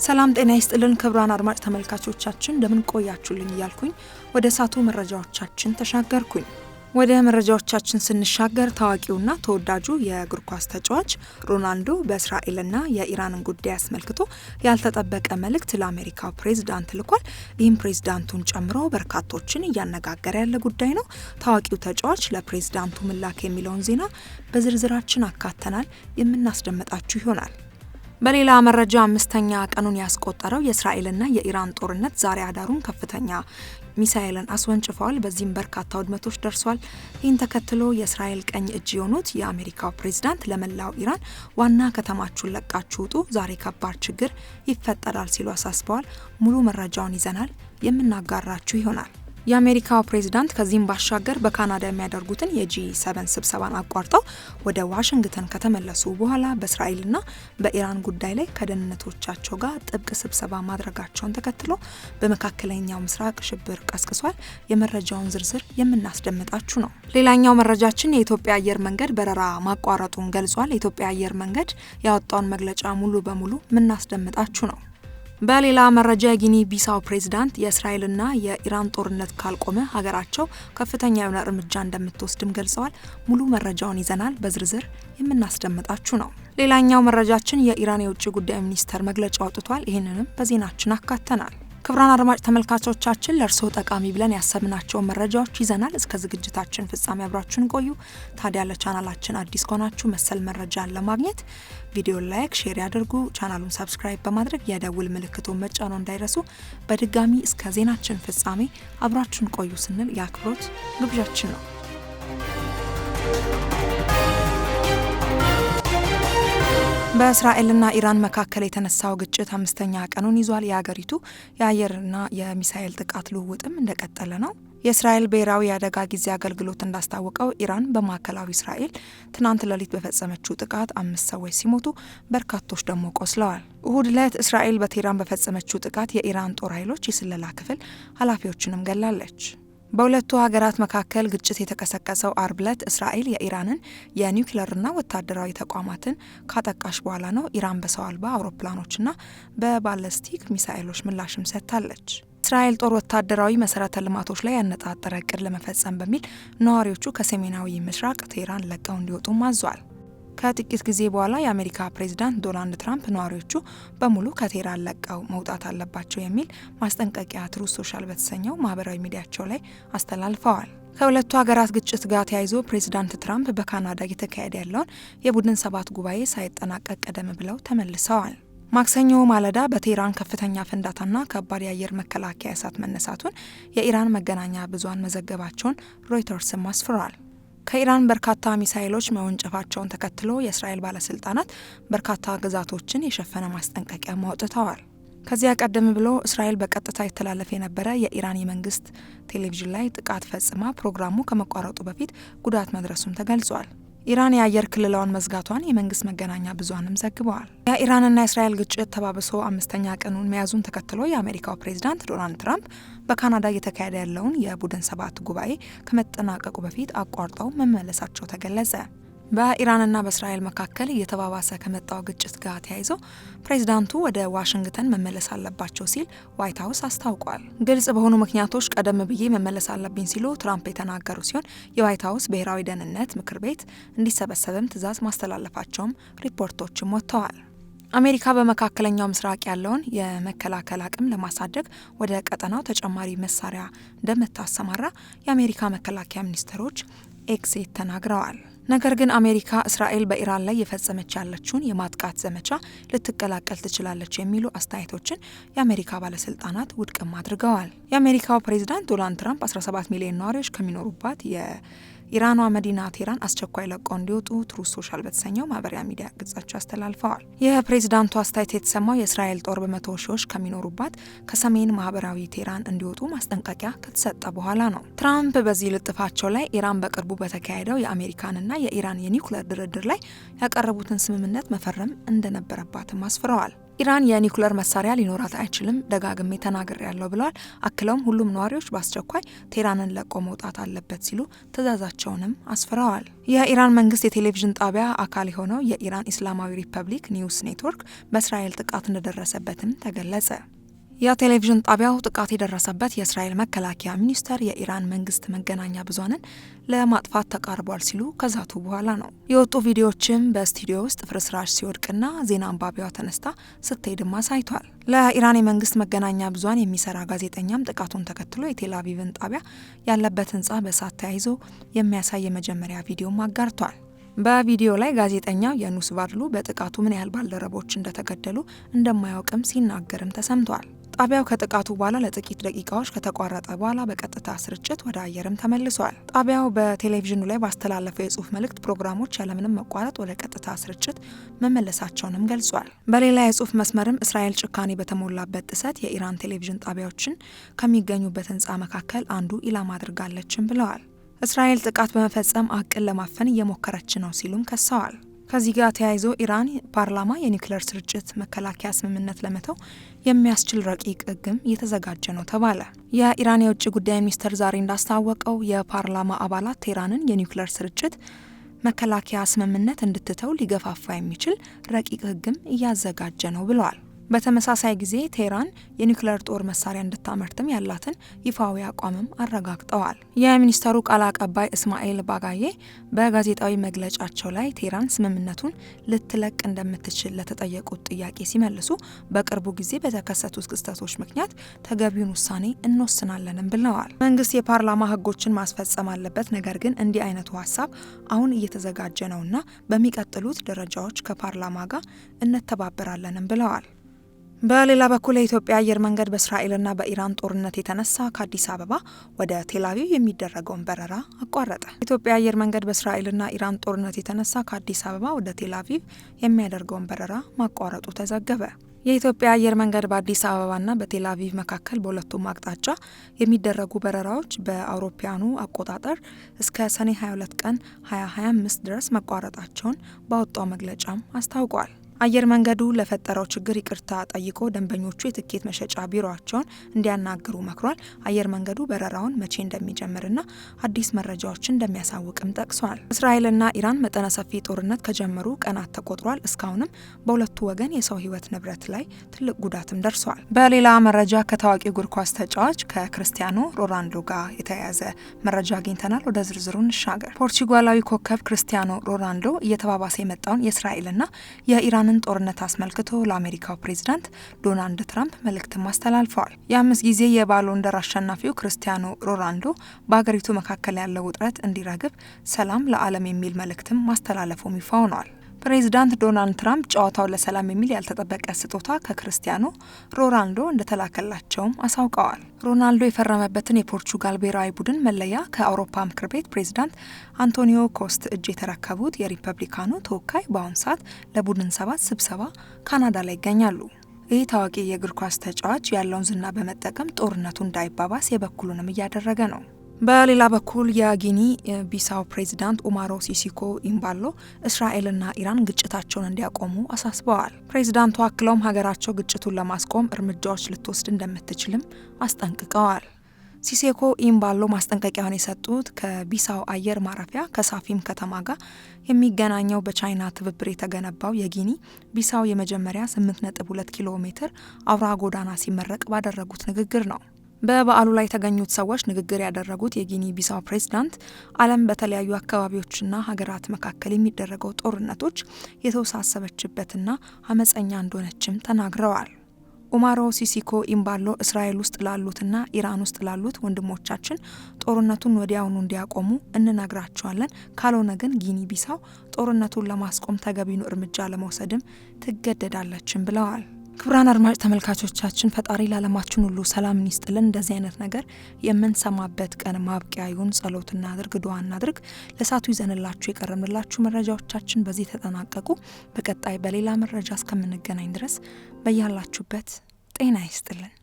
ሰላም ጤና ይስጥልን ክቡራን አድማጭ ተመልካቾቻችን፣ እንደምን ቆያችሁልኝ እያልኩኝ ወደ ሰዓቱ መረጃዎቻችን ተሻገርኩኝ። ወደ መረጃዎቻችን ስንሻገር ታዋቂውና ተወዳጁ የእግር ኳስ ተጫዋች ሮናልዶ በእስራኤልና የኢራንን ጉዳይ አስመልክቶ ያልተጠበቀ መልእክት ለአሜሪካው ፕሬዝዳንት ልኳል። ይህም ፕሬዝዳንቱን ጨምሮ በርካቶችን እያነጋገረ ያለ ጉዳይ ነው። ታዋቂው ተጫዋች ለፕሬዝዳንቱ ምን ላከ የሚለውን ዜና በዝርዝራችን አካተናል፣ የምናስደምጣችሁ ይሆናል። በሌላ መረጃ አምስተኛ ቀኑን ያስቆጠረው የእስራኤልና የኢራን ጦርነት ዛሬ አዳሩን ከፍተኛ ሚሳኤልን አስወንጭፈዋል። በዚህም በርካታ ውድመቶች ደርሷል። ይህን ተከትሎ የእስራኤል ቀኝ እጅ የሆኑት የአሜሪካው ፕሬዝዳንት ለመላው ኢራን ዋና ከተማችሁን ለቃችሁ ውጡ፣ ዛሬ ከባድ ችግር ይፈጠራል ሲሉ አሳስበዋል። ሙሉ መረጃውን ይዘናል፣ የምናጋራችሁ ይሆናል። የአሜሪካው ፕሬዝዳንት ከዚህም ባሻገር በካናዳ የሚያደርጉትን የ G7 ስብሰባን አቋርጠው ወደ ዋሽንግተን ከተመለሱ በኋላ በእስራኤልና በኢራን ጉዳይ ላይ ከደህንነቶቻቸው ጋር ጥብቅ ስብሰባ ማድረጋቸውን ተከትሎ በመካከለኛው ምስራቅ ሽብር ቀስቅሷል። የመረጃውን ዝርዝር የምናስደምጣችሁ ነው። ሌላኛው መረጃችን የኢትዮጵያ አየር መንገድ በረራ ማቋረጡን ገልጿል። የኢትዮጵያ አየር መንገድ ያወጣውን መግለጫ ሙሉ በሙሉ የምናስደምጣችሁ ነው። በሌላ መረጃ የጊኒ ቢሳው ፕሬዝዳንት የእስራኤልና የኢራን ጦርነት ካልቆመ ሀገራቸው ከፍተኛ የሆነ እርምጃ እንደምትወስድም ገልጸዋል። ሙሉ መረጃውን ይዘናል፣ በዝርዝር የምናስደምጣችሁ ነው። ሌላኛው መረጃችን የኢራን የውጭ ጉዳይ ሚኒስተር መግለጫ አውጥቷል። ይህንንም በዜናችን አካተናል። ክቡራን አድማጭ ተመልካቾቻችን፣ ለእርስዎ ጠቃሚ ብለን ያሰብናቸውን መረጃዎች ይዘናል። እስከ ዝግጅታችን ፍጻሜ አብራችሁን ቆዩ። ታዲያ ለቻናላችን አዲስ ከሆናችሁ መሰል መረጃን ለማግኘት ቪዲዮ like፣ share ያድርጉ። ቻናሉን subscribe በማድረግ የደውል ምልክቱን መጫኖ እንዳይረሱ። በድጋሚ እስከ ዜናችን ፍጻሜ አብራችሁን ቆዩ ስንል የአክብሮት ግብዣችን ነው። በእስራኤልና ኢራን መካከል የተነሳው ግጭት አምስተኛ ቀኑን ይዟል። የሀገሪቱ የአየርና የሚሳኤል ጥቃት ልውውጥም እንደቀጠለ ነው። የእስራኤል ብሔራዊ የአደጋ ጊዜ አገልግሎት እንዳስታወቀው ኢራን በማዕከላዊ እስራኤል ትናንት ሌሊት በፈጸመችው ጥቃት አምስት ሰዎች ሲሞቱ በርካቶች ደግሞ ቆስለዋል። እሁድ ዕለት እስራኤል በቴህራን በፈጸመችው ጥቃት የኢራን ጦር ኃይሎች የስለላ ክፍል ኃላፊዎችንም ገላለች። በሁለቱ ሀገራት መካከል ግጭት የተቀሰቀሰው አርብ ዕለት እስራኤል የኢራንን የኒውክለርና ወታደራዊ ተቋማትን ካጠቃች በኋላ ነው። ኢራን በሰው አልባ አውሮፕላኖችና በባለስቲክ ሚሳኤሎች ምላሽም ሰጥታለች። እስራኤል ጦር ወታደራዊ መሰረተ ልማቶች ላይ ያነጣጠረ እቅድ ለመፈጸም በሚል ነዋሪዎቹ ከሰሜናዊ ምስራቅ ቴህራን ለቀው እንዲወጡም አዟል። ከጥቂት ጊዜ በኋላ የአሜሪካ ፕሬዚዳንት ዶናልድ ትራምፕ ነዋሪዎቹ በሙሉ ከቴህራን ለቀው መውጣት አለባቸው የሚል ማስጠንቀቂያ ትሩዝ ሶሻል በተሰኘው ማህበራዊ ሚዲያቸው ላይ አስተላልፈዋል። ከሁለቱ ሀገራት ግጭት ጋር ተያይዞ ፕሬዚዳንት ትራምፕ በካናዳ እየተካሄደ ያለውን የቡድን ሰባት ጉባኤ ሳይጠናቀቅ ቀደም ብለው ተመልሰዋል። ማክሰኞ ማለዳ በቴህራን ከፍተኛ ፍንዳታና ከባድ የአየር መከላከያ እሳት መነሳቱን የኢራን መገናኛ ብዙሃን መዘገባቸውን ሮይተርስም አስፍሯል። ከኢራን በርካታ ሚሳኤሎች መወንጨፋቸውን ተከትሎ የእስራኤል ባለስልጣናት በርካታ ግዛቶችን የሸፈነ ማስጠንቀቂያ አውጥተዋል። ከዚያ ቀደም ብሎ እስራኤል በቀጥታ ይተላለፍ የነበረ የኢራን የመንግስት ቴሌቪዥን ላይ ጥቃት ፈጽማ ፕሮግራሙ ከመቋረጡ በፊት ጉዳት መድረሱም ተገልጿል። ኢራን የአየር ክልሏን መዝጋቷን የመንግስት መገናኛ ብዙሃንም ዘግበዋል። የኢራንና የእስራኤል ግጭት ተባብሶ አምስተኛ ቀኑን መያዙን ተከትሎ የአሜሪካው ፕሬዚዳንት ዶናልድ ትራምፕ በካናዳ እየተካሄደ ያለውን የቡድን ሰባት ጉባኤ ከመጠናቀቁ በፊት አቋርጠው መመለሳቸው ተገለጸ። በኢራንና በእስራኤል መካከል እየተባባሰ ከመጣው ግጭት ጋር ተያይዞ ፕሬዚዳንቱ ወደ ዋሽንግተን መመለስ አለባቸው ሲል ዋይት ሀውስ አስታውቋል። ግልጽ በሆኑ ምክንያቶች ቀደም ብዬ መመለስ አለብኝ ሲሉ ትራምፕ የተናገሩ ሲሆን የዋይት ሀውስ ብሔራዊ ደህንነት ምክር ቤት እንዲሰበሰብም ትዕዛዝ ማስተላለፋቸውም ሪፖርቶችም ወጥተዋል። አሜሪካ በመካከለኛው ምስራቅ ያለውን የመከላከል አቅም ለማሳደግ ወደ ቀጠናው ተጨማሪ መሳሪያ እንደምታሰማራ የአሜሪካ መከላከያ ሚኒስትሮች ሄግሴት ተናግረዋል። ነገር ግን አሜሪካ እስራኤል በኢራን ላይ የፈጸመች ያለችውን የማጥቃት ዘመቻ ልትቀላቀል ትችላለች የሚሉ አስተያየቶችን የአሜሪካ ባለስልጣናት ውድቅም አድርገዋል። የአሜሪካው ፕሬዚዳንት ዶናልድ ትራምፕ 17 ሚሊዮን ነዋሪዎች ከሚኖሩባት የኢራኗ መዲና ቴህራን አስቸኳይ ለቀው እንዲወጡ ትሩዝ ሶሻል በተሰኘው ማህበራዊ ሚዲያ ገጻቸው አስተላልፈዋል። የፕሬዚዳንቱ አስተያየት የተሰማው የእስራኤል ጦር በመቶ ሺዎች ከሚኖሩባት ከሰሜን ማዕከላዊ ቴህራን እንዲወጡ ማስጠንቀቂያ ከተሰጠ በኋላ ነው። ትራምፕ በዚህ ልጥፋቸው ላይ ኢራን በቅርቡ በተካሄደው የአሜሪካንና የኢራን የኒውክሌር ድርድር ላይ ያቀረቡትን ስምምነት መፈረም እንደነበረባትም አስፍረዋል። ኢራን የኒውክሌር መሳሪያ ሊኖራት አይችልም፣ ደጋግሜ ተናግሬያለሁ ብለዋል። አክለውም ሁሉም ነዋሪዎች በአስቸኳይ ቴህራንን ለቆ መውጣት አለበት ሲሉ ትዕዛዛቸውንም አስፍረዋል። የኢራን መንግስት የቴሌቪዥን ጣቢያ አካል የሆነው የኢራን ኢስላማዊ ሪፐብሊክ ኒውስ ኔትወርክ በእስራኤል ጥቃት እንደደረሰበትም ተገለጸ። የቴሌቪዥን ጣቢያው ጥቃት የደረሰበት የእስራኤል መከላከያ ሚኒስቴር የኢራን መንግስት መገናኛ ብዙሃንን ለማጥፋት ተቃርቧል ሲሉ ከዛቱ በኋላ ነው። የወጡ ቪዲዮዎችም በስቱዲዮ ውስጥ ፍርስራሽ ሲወድቅና ዜና አንባቢዋ ተነስታ ስትሄድም አሳይቷል። ለኢራን የመንግስት መገናኛ ብዙሃን የሚሰራ ጋዜጠኛም ጥቃቱን ተከትሎ የቴል አቪቭን ጣቢያ ያለበት ህንጻ በእሳት ተያይዞ የሚያሳይ የመጀመሪያ ቪዲዮም አጋርቷል። በቪዲዮ ላይ ጋዜጠኛው የኑስ ቫድሉ በጥቃቱ ምን ያህል ባልደረቦች እንደተገደሉ እንደማያውቅም ሲናገርም ተሰምቷል። ጣቢያው ከጥቃቱ በኋላ ለጥቂት ደቂቃዎች ከተቋረጠ በኋላ በቀጥታ ስርጭት ወደ አየርም ተመልሷል። ጣቢያው በቴሌቪዥኑ ላይ ባስተላለፈው የጽሁፍ መልእክት ፕሮግራሞች ያለምንም መቋረጥ ወደ ቀጥታ ስርጭት መመለሳቸውንም ገልጿል። በሌላ የጽሁፍ መስመርም እስራኤል ጭካኔ በተሞላበት ጥሰት የኢራን ቴሌቪዥን ጣቢያዎችን ከሚገኙበት ህንፃ መካከል አንዱ ኢላማ አድርጋለችም ብለዋል። እስራኤል ጥቃት በመፈጸም ሀቅን ለማፈን እየሞከረች ነው ሲሉም ከሰዋል። ከዚህ ጋር ተያይዞ ኢራን ፓርላማ የኒውክሌር ስርጭት መከላከያ ስምምነት ለመተው የሚያስችል ረቂቅ ህግም እየተዘጋጀ ነው ተባለ። የኢራን የውጭ ጉዳይ ሚኒስቴር ዛሬ እንዳስታወቀው የፓርላማ አባላት ቴህራንን የኒውክሌር ስርጭት መከላከያ ስምምነት እንድትተው ሊገፋፋ የሚችል ረቂቅ ህግም እያዘጋጀ ነው ብለዋል። በተመሳሳይ ጊዜ ቴህራን የኒውክሌር ጦር መሳሪያ እንድታመርትም ያላትን ይፋዊ አቋምም አረጋግጠዋል። የሚኒስተሩ ቃል አቀባይ እስማኤል ባጋዬ በጋዜጣዊ መግለጫቸው ላይ ቴህራን ስምምነቱን ልትለቅ እንደምትችል ለተጠየቁት ጥያቄ ሲመልሱ በቅርቡ ጊዜ በተከሰቱት ክስተቶች ምክንያት ተገቢውን ውሳኔ እንወስናለንም ብለዋል። መንግስት የፓርላማ ህጎችን ማስፈጸም አለበት፣ ነገር ግን እንዲህ አይነቱ ሀሳብ አሁን እየተዘጋጀ ነውና በሚቀጥሉት ደረጃዎች ከፓርላማ ጋር እንተባበራለንም ብለዋል። በሌላ በኩል የኢትዮጵያ አየር መንገድ በእስራኤልና በኢራን ጦርነት የተነሳ ከአዲስ አበባ ወደ ቴልአቪቭ የሚደረገውን በረራ አቋረጠ። የኢትዮጵያ አየር መንገድ በእስራኤልና ኢራን ጦርነት የተነሳ ከአዲስ አበባ ወደ ቴልአቪቭ የሚያደርገውን በረራ ማቋረጡ ተዘገበ። የኢትዮጵያ አየር መንገድ በአዲስ አበባና በቴልአቪቭ መካከል በሁለቱም አቅጣጫ የሚደረጉ በረራዎች በአውሮፓውያኑ አቆጣጠር እስከ ሰኔ 22 ቀን 2025 ድረስ መቋረጣቸውን ባወጣው መግለጫም አስታውቋል። አየር መንገዱ ለፈጠረው ችግር ይቅርታ ጠይቆ ደንበኞቹ የትኬት መሸጫ ቢሮቸውን እንዲያናግሩ መክሯል። አየር መንገዱ በረራውን መቼ እንደሚጀምርና አዲስ መረጃዎችን እንደሚያሳውቅም ጠቅሷል። እስራኤልና ኢራን መጠነ ሰፊ ጦርነት ከጀመሩ ቀናት ተቆጥሯል። እስካሁንም በሁለቱ ወገን የሰው ሕይወት ንብረት ላይ ትልቅ ጉዳትም ደርሷል። በሌላ መረጃ ከታዋቂ እግር ኳስ ተጫዋች ከክርስቲያኖ ሮናልዶ ጋር የተያያዘ መረጃ አግኝተናል። ወደ ዝርዝሩ እንሻገር። ፖርቹጋላዊ ኮከብ ክርስቲያኖ ሮናልዶ እየተባባሰ የመጣውን የእስራኤልና የኢራን ጦርነት አስመልክቶ ለአሜሪካው ፕሬዝዳንት ዶናልድ ትራምፕ መልእክትም አስተላልፈዋል። የ5 ጊዜ የባሎንዶር አሸናፊው ክርስቲያኖ ሮናልዶ በሀገሪቱ መካከል ያለው ውጥረት እንዲረግብ ሰላም ለዓለም የሚል መልእክትም ማስተላለፉም ይፋ ሆኗል። ፕሬዝዳንት ዶናልድ ትራምፕ ጨዋታው ለሰላም የሚል ያልተጠበቀ ስጦታ ከክርስቲያኖ ሮናልዶ እንደተላከላቸውም አሳውቀዋል። ሮናልዶ የፈረመበትን የፖርቹጋል ብሔራዊ ቡድን መለያ ከአውሮፓ ምክር ቤት ፕሬዝዳንት አንቶኒዮ ኮስታ እጅ የተረከቡት የሪፐብሊካኑ ተወካይ በአሁኑ ሰዓት ለቡድን 7 ስብሰባ ካናዳ ላይ ይገኛሉ። ይህ ታዋቂ የእግር ኳስ ተጫዋች ያለውን ዝና በመጠቀም ጦርነቱ እንዳይባባስ የበኩሉንም እያደረገ ነው። በሌላ በኩል የጊኒ ቢሳው ፕሬዚዳንት ኡማሮ ሲሲኮ ኢምባሎ እስራኤልና ኢራን ግጭታቸውን እንዲያቆሙ አሳስበዋል። ፕሬዚዳንቱ አክለውም ሀገራቸው ግጭቱን ለማስቆም እርምጃዎች ልትወስድ እንደምትችልም አስጠንቅቀዋል። ሲሴኮ ኢምባሎ ማስጠንቀቂያውን የሰጡት ከቢሳው አየር ማረፊያ ከሳፊም ከተማ ጋር የሚገናኘው በቻይና ትብብር የተገነባው የጊኒ ቢሳው የመጀመሪያ 8.2 ኪሎ ሜትር አውራ ጎዳና ሲመረቅ ባደረጉት ንግግር ነው። በበዓሉ ላይ የተገኙት ሰዎች ንግግር ያደረጉት የጊኒ ቢሳው ፕሬዝዳንት ዓለም በተለያዩ አካባቢዎችና ሀገራት መካከል የሚደረገው ጦርነቶች የተወሳሰበችበትና አመፀኛ እንደሆነችም ተናግረዋል። ኡማሮ ሲሲኮ ኢምባሎ እስራኤል ውስጥ ላሉትና ኢራን ውስጥ ላሉት ወንድሞቻችን ጦርነቱን ወዲያውኑ እንዲያቆሙ እንነግራቸዋለን። ካልሆነ ግን ጊኒ ቢሳው ጦርነቱን ለማስቆም ተገቢውን እርምጃ ለመውሰድም ትገደዳለችም ብለዋል። ክቡራን አድማጭ ተመልካቾቻችን ፈጣሪ ለዓለማችን ሁሉ ሰላምን ይስጥልን። እንደዚህ አይነት ነገር የምንሰማበት ቀን ማብቂያ ይሁን። ጸሎት እናድርግ፣ ዱዓ እናድርግ። ለሰዓቱ ይዘንላችሁ የቀረብንላችሁ መረጃዎቻችን በዚህ ተጠናቀቁ። በቀጣይ በሌላ መረጃ እስከምንገናኝ ድረስ በያላችሁበት ጤና ይስጥልን።